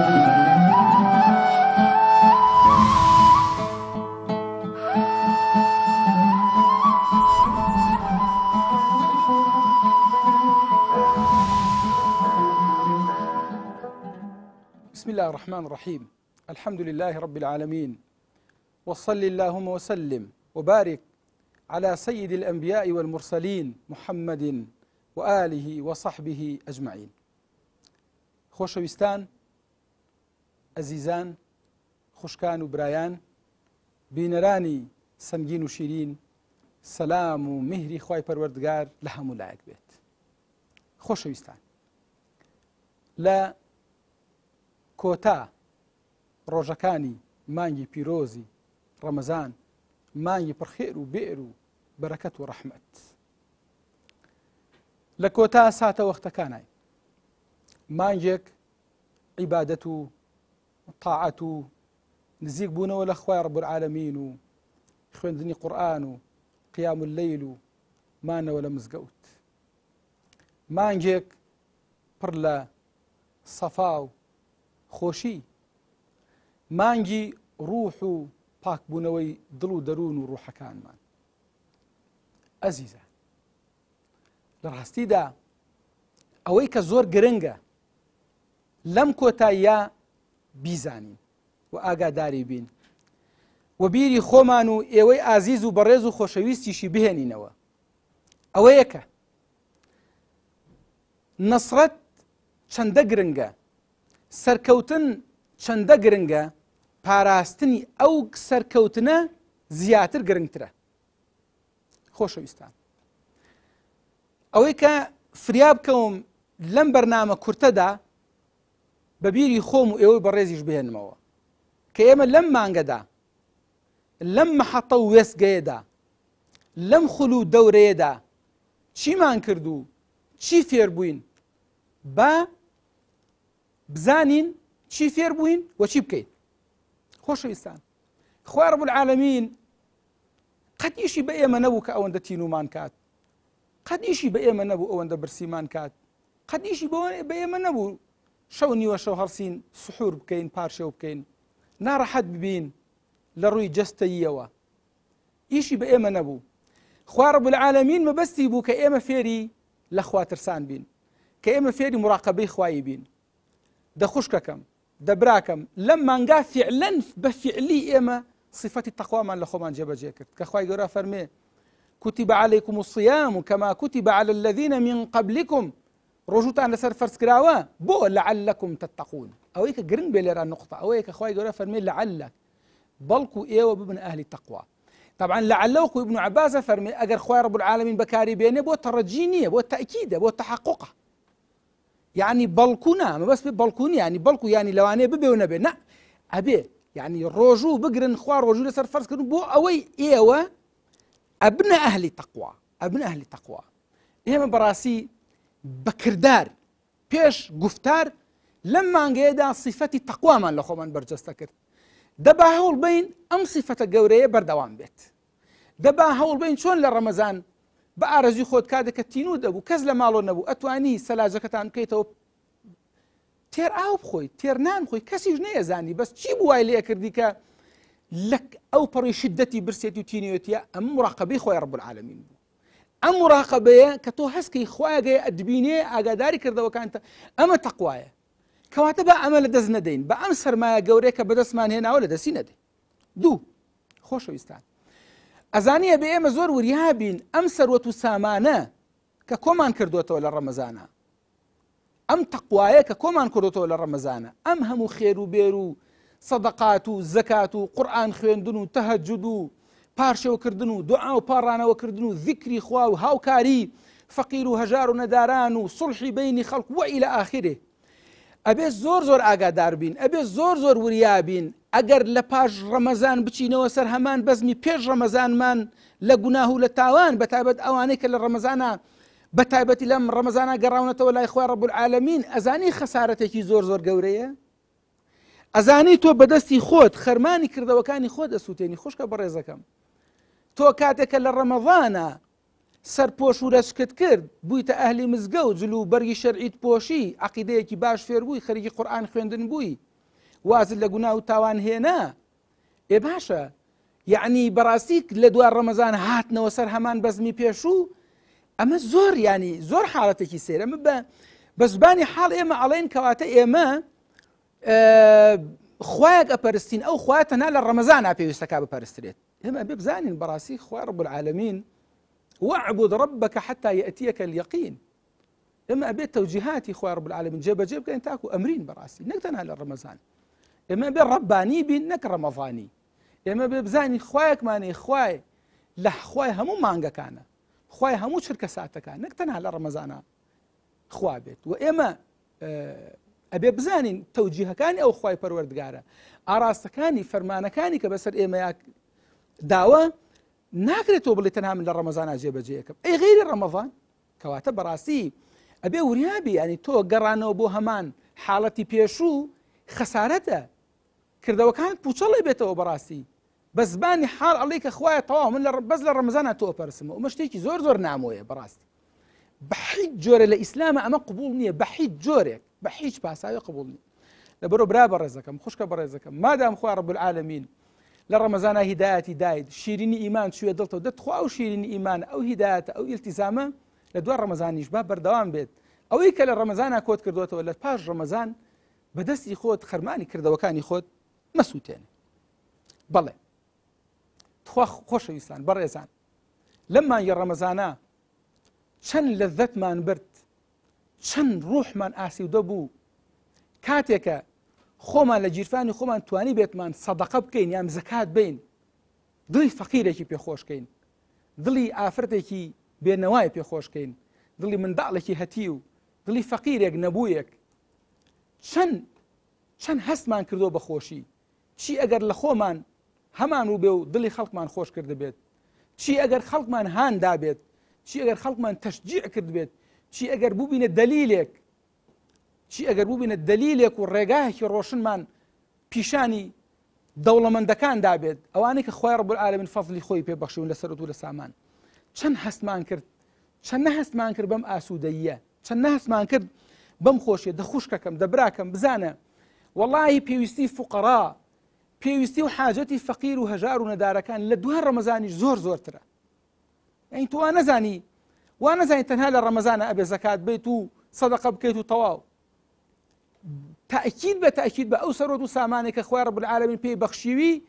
بسم الله الرحمن الرحيم الحمد لله رب العالمين وصل اللهم وسلم وبارك على سيد الأنبياء والمرسلين محمد وآله وصحبه أجمعين. خۆشەویستان، ئەزیزان، خوشکان و برایان، بینەرانی سەنگین و شیرین، سەلام و میهری خوای پەروەردگار لە هەموو لایەک بێت. خۆشەویستان، لە کۆتا ڕۆژەکانی مانگی پیرۆزی ڕەمەزان، مانگی پڕخێر و بێر و بەرەکەت و ڕەحمەت، لە کۆتا ساتە وەختەکانای مانگێک عیبادەت و تاعەت و نزیک بوونەوە لە خوای ڕب العالمین و خوێندنی قورئان و قیام اللەیل و مانەوە لە مزگەوت، مانگێک پڕ لە سەفا و خۆشی، مانگی ڕوح و پاکبوونەوەی دڵ و دەروون و ڕوحەکانمان. ئەزیزان، لە ڕاستیدا ئەوەی کە زۆر گرنگە لەم کۆتاییە بیزانین و ئاگاداری بین و بیری خۆمان و ئێوەی ئازیز و بەڕێز و خۆشەویستیشی بهێنینەوە ئەوەیە کە نەسرەت چەندە گرنگە، سەرکەوتن چەندە گرنگە، پاراستنی ئەو سەرکەوتنە زیاتر گرنگترە. خۆشەویستان، ئەوەی کە فریا بکەوم لەم بەرنامە کورتەدا بە بیری خۆم و ئێوەی بەڕێزیش بهێنمەوە کە ئێمە لەم مانگەدا، لەم مەحەتە و وێستگەیەدا، لەم خول و دەورەیەدا چیمان کرد و چی فێر بووین، با بزانین چی فێر بووین و چی بکەین. خۆشەویستان، خوای رب العالمین قەت ئیشی بە ئێمە نەبوو کە ئەوەندە تینومان کات، قەت ئیشی بە ئێمە نەبوو ئەوەندە برسیمان کات، قەت ئیشی بە ئێمە نەبوو شەو نیوە شەو هەڵسین سحور بکەین، پارشێو بکەین، ناڕەحەت ببین لە ڕووی جەستەییەوە. ئیشی بە ئێمە نەبوو. خوا رب العالمین مەبەستی بوو کە ئێمە فێری لە خواترسان بین، کە ئێمە فێری مراقبەی خوایی بین. دە خوشکەکەم، دە براکەم، لەم مانگا فعلەن بە فعلی ئێمە صفەتی تەقوامان لە خۆمان جێبەجێ کرد کە خوای گەورە فەرمێ كتب عليكم الصيام كما كتب على الذين من قبلكم، ڕۆژوتان لەسەر فەرز کراوە بۆ لعلكم تتقون. ئەوەی کە گرنگ بێ لێرە نقطە ئەوەیە کە خوای گەورە فەرمێ لعلك، بەڵکو ئێوە ببن ئەهلی تەقوا. طبعا لعله وەکو ابن عباس فەرمێ ئەگەر خوای رب العالمین بەکاری بێنێ بۆ تەڕەجی نییە، بۆ تەئکیدە، بۆ تەحققە. یعنی بەڵکو نا، مەبەست پێ بەڵکو نییە، یعنی بەڵکو یعنی لەوانەیە ببێ و نەبێ، نا ئەبێ یعنی ڕۆژوو بگرن، خوا ڕۆژوو لەسەر فەرز کردن بۆ ئەوەی ئێوە ئەبنە ئەهلی تەقوا، ئەبنە ئەهلی تەقوا. ئێمە بەڕاستی بەکردار پێش گفتار لەم مانگەیەدا صفەتی تەقوامان لە خۆمان بەرجەستە کرد. دەبا هەوڵ بین ئەم صفەتە گەورەیە بەردەوام بێت. دەبا هەوڵ بین چۆن لە ڕەمەزان بە ئارەزوی خۆت کاتێک کە تینوو دەبوو، کەس لە ماڵۆ نەبوو، ئەتوانی سەلاجەکەتان بکەیتەوە تێر ئاو بخۆی، تێر نان بخۆی، کەسیش نەیەزانی بەس چی بوو وای لێکردی کە لە ئەو پەڕی شدەتی برسێتی و تینوێتیە. ئەم مراقبەی خۆی رب العالمین بوو. ئەم مراقبەیە کە تۆ هەستکەی خوایەگەی ئەدبینێ ئاگاداری کردەوەکانتە، ئەمە تەقوایە. کەواتە با ئەمە لە دەست نەدەین، بە ئەم سەرمایە گەورەیە کە بەدەستمان هێناوە لە دەستی نەدەین. دوو، خۆشەویستان، ئەزانیە بێ ئێمە زۆر وریا بین ئەم سەروەت و سامانە کە کۆمان کردوێتەوە لە ڕەمەزانە، ئەم تەقوایە کە کۆمان کردوێتەوە لە ڕەمەزانە، ئەم هەموو خێر و بێر و سەدەقات و زەکات و قورئان خوێندن و تەهەجود و پارشێوکردن و دوعا و پاڕانەوەکردن و ذیکری خوا و هاوکاری فەقیر و هەژار و نەداران و سوڵحی بینی خەڵک و ئیلە ئاخرێ، ئەبێ زۆر زۆر ئاگادار بین، ئەبێ زۆر زۆر وریا بین. ئەگەر لە پاش ڕەمەزان بچینەوە سەر هەمان بەزمی پێش ڕەمەزانمان لە گوناه و لە تاوان، بە تایبەت ئەوانەی کە لە ڕەمەزانە بە تایبەتی لەم ڕەمەزانە گەڕاونەتەوە لای خوای رب العالمین، ئەزانی خەسارەتێکی زۆر زۆر گەورەیە. ئەزانی تۆ بەدەستی خۆت خەرمانی کردەوەکانی خۆت ئەسووتێنی. خوشکە بەڕێزەکەم، تۆ کاتێکە لە ڕەمەضانە سەرپۆش و رەچکت کرد، بوویتە ئەهلی مزگەوت، جل و بەرگی شەرعیت پۆشی، عەقیدەیەکی باش فێربووی، خەریکی قورئان خوێندن بووی، وازت لە گوناه و تاوان هێنا. ئێ باشە یعنی بەڕاستی لە دوای ڕەمەزان هاتنەوە سەر هەمان بەزمی پێشوو ئەمە زۆر ینی زۆر حاڵەتێکی سێر ئەمە بە بە زبانی حاڵ ئێمە ئەڵێن کەواتە ئێمە خوایەک ئەپەرستین ئەو خوا تەنها لە ڕەمەزانا پێویستەکە بپەرسترێت. ئێمە بێ بزانین بەڕاستی خوا رب العالمین واعبد ربك حتى يأتيك اليقين. ئێمە ئەبێت تەوجیهاتی خوای رب العالمین جێبەجێ بکەین تاکو ئەمرین بەڕاستی نەک تەنها لە ڕەمەزان. ئێمە بێ ڕەبانی بین نەک ڕەمەزانی. ئێمە بێ بزانین خوایەکمانی خوای لە خوای هەموو مانگەکانە، خوای هەموو چرکە ساتەکان، نەک تەنها لە ڕەمەزانە خوا بێت. و ئێمە ئەبێ بزانین تەوجیهەکانی ئەو خوای پەروەردگارە، ئاراستەکانی فەرمانەکانی کە بەسەر ئێمەیا داوە ناکرێت تۆ بڵێ تەنها من لە ڕەمەزانا جێبەجێیەکەم، ئەی غەیری ڕەمەزان. کەواتە بەڕاستی ئەبێ وریابی، ینی تۆ گەڕانەوە بۆ هەمان حاڵەتی پێشوو خەسارەتە، کردەوەکان پوچەڵێ بێتەوە. بەڕاستی بە زبانی حاڵ ئەڵێ کە خوایە تەواو من بەس لە ڕەمەزانا تۆ ئەپەرسمەوە، ئەمە شتێکی زۆر زۆر نامۆیە بەڕاستی. بە هیچ جۆرە لە ئیسلامە ئەمە قبول نییە، بە هیچ جۆرێک، بە هیچ پاساوی قبول نییە. لەبەرۆ برا بەڕێزەکەم، خوشکە بەڕێزەکەم، مادام خوا رب العالمین لە ڕەمەزانا هیدایەتی دایت، شیرینی ئیمان چووە دڵتەوە، دەتخوا ئەو شیرینی ئیمان، ئەو هیدایەتە، ئەو ئیلتیزامە لە دوای ڕەمەزانیش با بەردەوام بێت. ئەوەی کە لە ڕەمەزانا کۆت کردوێتەوە لە پاش ڕەمەزان بەدەستی خۆت خەرمانی کردەوەکانی خۆت مەسووتێنە. بەڵێ تخوا خۆشەویستان بەڕێزان، لەم مانگی ڕەمەزانە چەند لەزەتمان برد، چەند ڕوحمان ئاسیودە بوو کاتێکە خۆمان لە گیرفانی خۆمان توانی بێتمان سەدەقە بکەین یان زەکات بین، دڵی فەقیرێکی پێخۆشکەین، دڵی ئافرەتێکی بێنەوای پێخۆشکەین، دڵی منداڵێکی هەتیو، دڵی فەقیرێک نەبوویەک. چەند چەند هەستمان کردو بە خۆشی. چی ئەگەر لە خۆمان هەمان و بێ و دڵی خەڵکمان خۆش کردبێت، چی ئەگەر خەڵکمان هان دابێت، چی ئەگەر خەڵکمان تەشجیع کردبێت، چی ئەگەر بووبینە دەلیلێک، چی ئەگەر بووبینە دەلیلێک و ڕێگایەکی ڕۆشنمان پیشانی دەوڵەمەندەکان دابێت، ئەوانەی کە خوای رب العالمین فەزلی خۆی پێ بەخشیون لە سەرەت و لە سامان. چەند هەستمان کرد، چەند نەهەستمان کرد بەم ئاسوودەییە، چەند نەهەستمان کرد بەم خۆشیە. دە خوشکەکەم، دە براکەم، بزانە وەڵاهی پێویستی فوقەرا، پێویستی و حاجەتی فەقیر و هەژار و نەدارەکان لە دوای ڕەمەزانیش زۆر زۆرترە. یعنی تۆ وانەزانی، وانەزانی تەنها لە ڕەمەزانە ئەبێ زەکات بیت و سەدەقە بکەیت و تەواو. تأکید بە تأکید بە ئەو سەرۆت و سامانێک کە خوای رب العالمین پێی بەخشیوی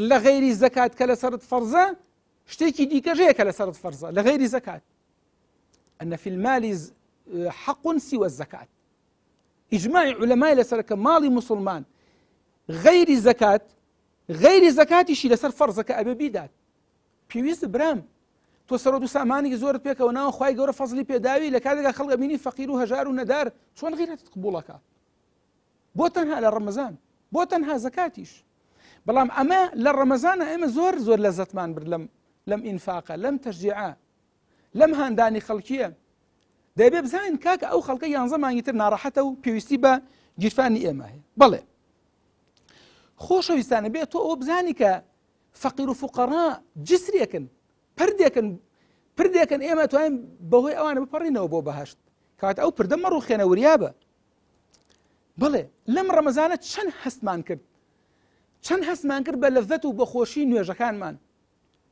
لە غەیری زەکات کە لەسەرت فەرزە، شتێکی دیکەش هەیە کە لەسەرت فەرزە لە غەیری زەکات. أن في المال حق سوى الزكاة. إجماع علماء لەسەر کە ماڵی مسلمان غەیری زەکات، غەیری زەکاتیشی لەسەر فەرزەکە ئەبێ بیدات. پێویست برام تۆ سەرۆت و سامانێکی زۆرت پێکەوە ناوە، خوای گەورە فەزلی پێداوی، لە کاتێکا خەڵک ئەبینی فەقیر و هەژار و نەدار، چۆن غیرەتت قبوڵەکە؟ بۆ تەنها لە ڕەمەزان، بۆ تەنها زەکاتیش. بەڵام ئەمە لە ڕەمەزانە ئێمە زۆر زۆر لەزەتمان برد لەم ئینفاقە، لەم تەشجیعە، لەم هاندانی خەڵکیە. دەبێ بزانین کاکە ئەو خەڵکە یانزە مانگی تر ناڕەحەتە و پێویستی بە گیرفانی ئێمە هەیە. بەڵێ خۆشەویستانە بێت تۆ ئەوە بزانی کە فەقیر و فوقەڕا جسرێکن، پردێکن، پردێکن ئێمە توانین بەهۆی ئەوانە بپەڕینەوە بۆ بەهەشت. کەواتە ئەو پردە مەڕوخێنە، وریابە. بەڵێ لەم ڕەمەزانە چەند هەستمان کرد، چەند هەستمان کرد بە لەزەت و بە خۆشی نوێژەکانمان،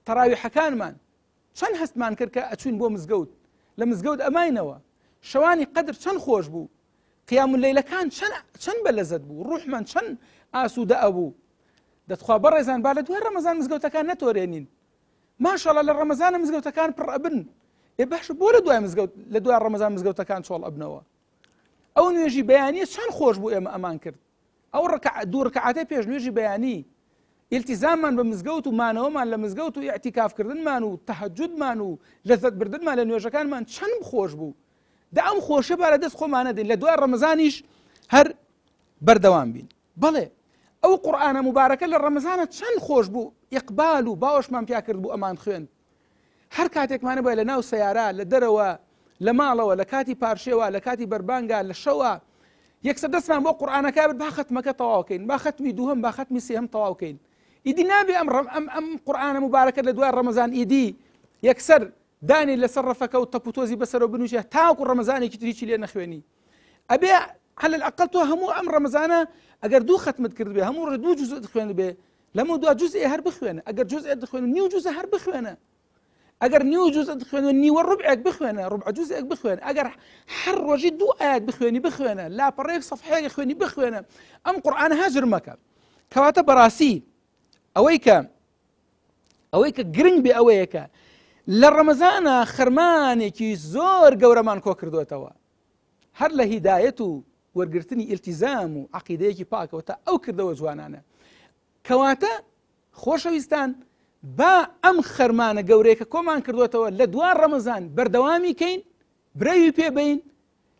تەراویحەکانمان، چەند هەستمان کرد کە ئەچوین بۆ مزگەوت، لە مزگەوت ئەماینەوە، شەوانی قەدر چەند خۆش بوو، قیام اللەیلەکان چەند بە لەزەت بوو، ڕوحمان چەند ئاسوودە ئەبوو. دەتخوا بەڕێزان با لە دوای ڕەمەزان مزگەوتەکان نەتۆرێنین. ماشەڵا لە ڕەمەزانە مزگەوتەکان پڕ ئەبن. ئێ باشە بۆ لە دوای مزگەوت، لە دوای ڕەمەزان مزگەوتەکان چۆڵ ئەبنەوە؟ ئەو نوێژی بەیانیە چەند خۆش بوو ئێمە ئەمان کرد، ئەو دوو ڕکعاتەی پێش نوێژی بەیانی، ئیلتیزاممان بە مزگەوت و مانەوەمان لە مزگەوت و ئیعتیکافکردنمان و تەهەجودمان و لەزەت بردنمان لە نوێژەکانمان چەند خۆش بوو. دە ئەم خۆشە با لە دەست خۆمان نەدەین، لە دوای ڕەمەزانیش هەر بەردەوام بین. بەڵێ ئەو قورئانە مبارەکە لە ڕەمەزانە چەند خۆش بوو، ئیقبال و باوەشمان پیا کرد بوو ئەمان خوێند. هەر کاتێکمانە بە لە ناو سەیارە، لە دەرەوە، لە ماڵەوە، لە کاتی پارشێوە، لە کاتی بەربانگا، لە شەوە، یەکسەر دەستمان بۆ قورئانەکە برد، با خەتمەکە تەواوکەین، با خەتمی دووهەم، با خەتمی سێهەم تەواوکەین. ئیدی نابێ ئەم قورئانە مبارەکە لە دوای ڕەمەزان ئیدی یەکسەر دانی لەسەر ڕەفەکە و تەپوتۆزی بەسەرەوە بنووسێ تاوەکو ڕەمەزانێکی تریی لێ نەخوێنی. ئەبێ على الأقل تۆ هەموو ئەم ڕەمەزانە ئەگەر دوو ختمت کرد بێ هەموو ڕۆژ دوو جزء خوێن بێ لەمە دوا جزء هەر بخوێنە ئەگەر جزء دخوێن نیو جزء هەر بخوێنە ئەگەر نیو جزء دخوێن و نیوە ڕبعێک بخوێنە ڕبع جزءێک بخوێن ئەگەر هەر ڕۆژی دوو ئاەت بخوێنی بخوێنە لاپەڕێک سەفحەیەک خوێنی بخوێنە ئەم قورئانە هەجر مەکە کەواتە بەڕاستی ئەوەی کە ئەوەی کە گرنگ بێ ئەوەیە کە لە ڕەمەزانە خەرمانێکی زۆر گەورەمان کۆ کردوێتەوە هەر لە هیدایەت و وەرگرتنی ئیلتیزام و عقیدەیەکی پاکەوە تا ئەو کردەوە جوانانە کەواتە خۆشەویستان با ئەم خەرمانە گەورەیە کە کۆمان کردوێتەوە لە دوا ڕەمەزان بەردەوامی کەین برەوی پێبین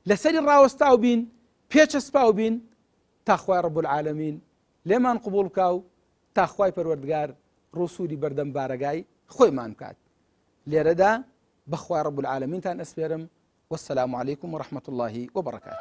لەسەری ڕاوەستاو بین پێچەسپاو بین تا خوای رب العالمین لێمان قبوڵ بکا و تا خوای پەروەردگار ڕووسووری بەردەم بارەگای خۆیمان بکات لێرەدا بەخوای رب العالمینتان ئەسپێرم والسلام علیکم ورحمة الله وبرکاته.